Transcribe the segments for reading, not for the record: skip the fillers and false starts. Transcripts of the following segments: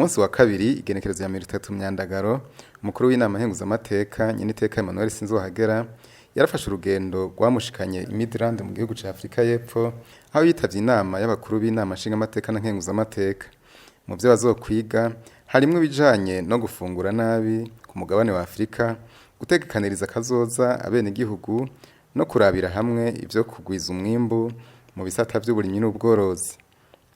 Munsi wa kabiri, igenekerezo ya 30 Myandagaro, umukuru w'inama nkenguzamateka, nyeniteka Emmanuel Sinzohagera, yarafashe urugendo rwamushikanye i Midrand mu gihugu ca Afrika y'Epfo, aho yitavye inama y'abakuru b'inama nshingamateka na nkenguzamateka. Mu vyo bazokwiga harimwo ibijanye no gufungura nabi ku mugabane wa Afrika, gutegekaniriza kazoza abenegihugu no kurabira hamwe ivyo kugwiza umwimbu mu bisata vy'uburimyi n'ubworozi.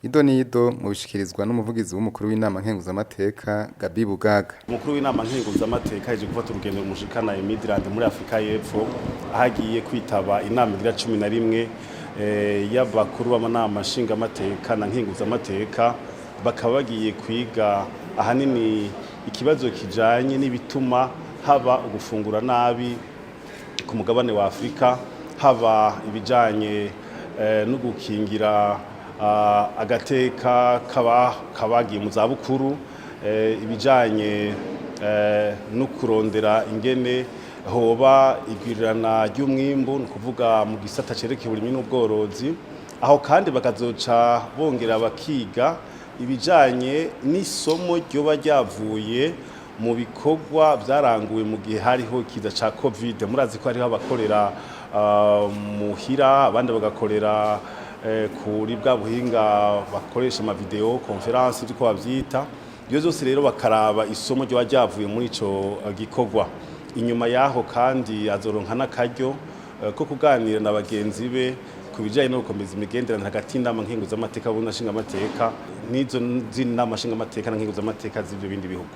Ido nido mubishikirizwa n'umuvugizi w'umukuru w'inama nkenguzamateka, Gabi Bugaga. Umukuru w'inama nkenguzamateka yaje gufata urugendo rumushikana i Midrand muri Afrika y'Epfo, aho agiye kwitaba inama igira 11 y'abakuru b'amanama nshingamateka na nkenguzamateka. Bakaba bagiye kwiga ahanini ikibazo kijanye n'ibituma haba ugufungura nabi ku mugabane wa Afrika, haba ibijanye no gukingira agateka kabagiye mu zabukuru, ibijanye no kurondera ingene hoba igwirirana ry'umwimbu, ni ukuvuga mu gisata cerekeye uburimyi n'ubworozi. Aho kandi bakazoca bongera bakiga ibijanye n'isomo ryoba ryavuye mu bikorwa byaranguwe mu gihe hariho ikiza ca Covid. Murazi ko hariho abakorera muhira, abandi bagakorera kuri bwa buhinga bakoresha ama vidéo conférence, uko bavyita. Ibyo byose rero bakaraba isomo ryoba ryavuye muri ico gikorwa. Inyuma yaho kandi azoronka n'akaryo ko kuganira na bagenzi be ku bijanye no gukomeza imigenderanire hagati y'inama nkenguzamateka n'nshingamateka n'izo zindi nama nshingamateka na nkenguzamateka z'ivyo bindi bihugu.